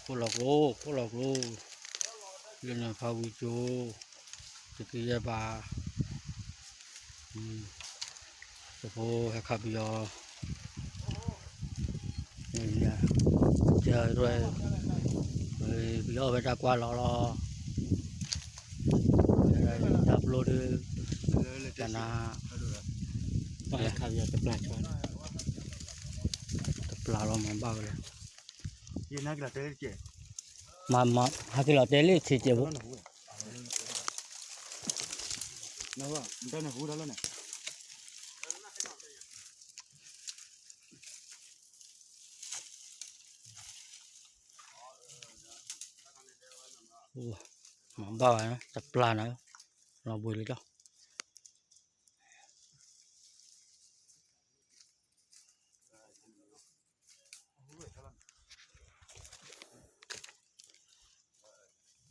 ခိၣ်လီၤကျိ ခိၣ်လီၤကျိ, လၢနဖးဝံၤကၠိ, တကယဲၢ်ပၤ, တဖိဟဲခးပယီၤ, ကဲ, ပယီၤဝဲတၢ်ကွၢ်လီၤလီၤ, တၢ်ပျိဒုး, တနၤ, တပျၢ်လီၤမၤဘၣ်ဝဲလၢ ဟဲက့ၤလီၤတဲလၢဆံးကဲးဖိ, မၤဘၣ်ဝဲ တပျၢ်နၤ, လီၤဘှံးလၢကၠီ